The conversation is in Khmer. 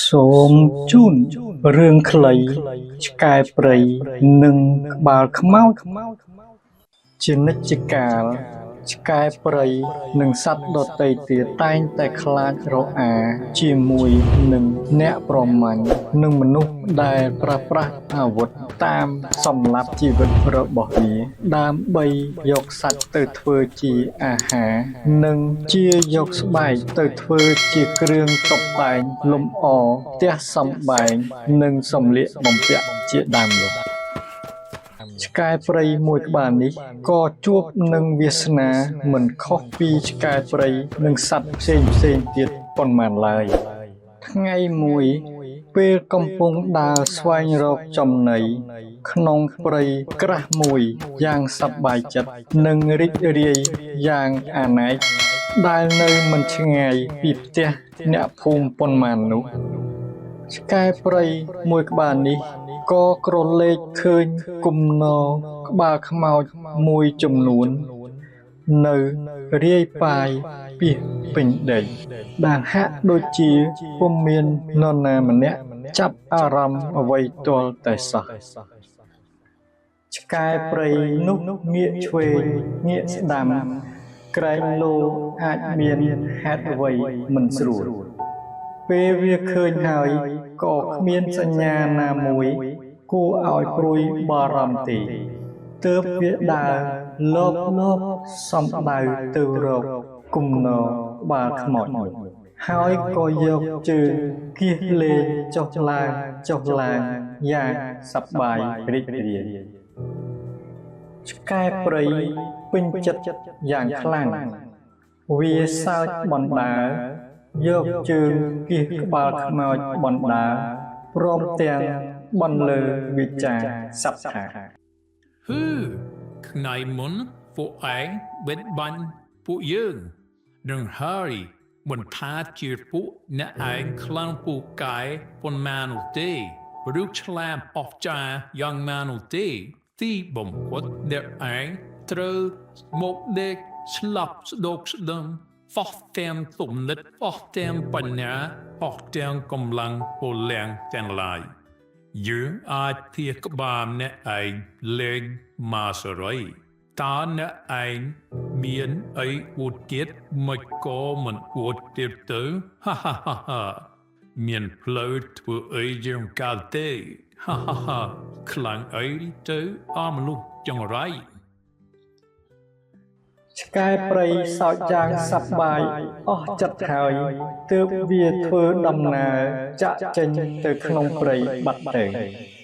សូមជូនរឿងខ្លីឆ្កែព្រៃនិងក្បាលខ្មោចជានិច្ចកាលឆ្កែព្រៃនិងសត្វដទៃទៀតតែងតែខ្លាចរអាជាមួយនឹងអ្នកប្រមាញ់និងមនុស្សដែលប្រើប្រាស់អាវុធតាមសម្លាប់ជីវិតរបស់វាដើម្បីយកសាច់ទៅធ្វើជាអាហារនិងជាយកស្បែកទៅធ្វើជាគ្រឿងតុបតែងលម្អផ្ទះសម្បែងនិងសម្លៀកបំពាក់ជាដើមនោះឆ្កែព្រៃមួយក្បាលនេះក៏ជួបនឹងវាសនាមិនខុសពីឆ្កែព្រៃនិងសត្វផ្សេងៗទៀតប៉ុន្មានឡើយថ្ងៃមួយពេលកំពុងដើរស្វែងរកចំណីក្នុងព្រៃក្រាស់មួយយ៉ាងសប្បាយចិត្តនិងរីករាយយ៉ាងអាណែកដែលនៅមិនឆ្ងាយពីផ្ទះអ្នកភូមិប៉ុន្មាននោះឆ្កែព្រៃមួយក្បាលនេះក៏ក្រឡេកឃើញគំនរក្បាលខ្មោចមួយចំនួននៅរាយប៉ាយពាសពេញដីដែលហាក់ដូចជាពុំមាននរណាម្នាក់ចាប់អារម្មណ៍អ្វីទាល់តែសោះឆ្កែព្រៃនោះងាកឆ្វេងងាកស្ដាំក្រែងលោអាចមានហេតុអ្វីមិនស្រួលពេលវាឃើញហើយក៏គ្មានសញ្ញាណាមួយគួរឲ្យព្រួយបារម្ភទេទើបវាដើរលបលបសំដៅទៅរកគំនរក្បាលខ្មោចនោះហើយក៏យកជើងគៀសលេងចុះឡើងចុះឡើងយ៉ាងសប្បាយរីករាយឆ្កែព្រៃពេញចិត្តយ៉ាងខ្លាំងវាសើចបណ្ដើរយកជើងគៀសក្បាលខ្មោចបណ្ដើរព្រមទាំងបន្លឺវាចាសព្ទថា ហឺថ្ងៃមុនពួកឯងបិទបាញ់ពួកយើងនឹងហើយមិនថាជាពួកអ្នកឯងខ្លាំងពូកែប៉ុន្មាននោះទេឬឆ្លាមអស្ចារ្យយ៉ាងណានោះទេទីបំផុតអ្នកឯងត្រូវមកដេកស្លាប់ស្ដុកស្ដំហ្វោះទាំងទំនិតហ្វោះទាំងបញ្ញាហ្វោះទាំងកម្លាំងពលំទាំងឡាយយើងអាចធៀបក្បាលអ្នកឯងលេងមកសរីតើអ្នកឯងមានអីអួតទៀតមិនក៏មិនអួតទៀតទៅហាហាហាហាមានផ្លូវធ្វើអីយើងកាលទេហាហាហាខ្លាំងអីទៅអមមនុស្សចង្រៃ ឆ្កែព្រៃសោចយ៉ាងសប្បាយអស់ចិត្តហើយទើបវាធ្វើដំណើរចាកចេញទៅក្នុងព្រៃបាត់ទៅ។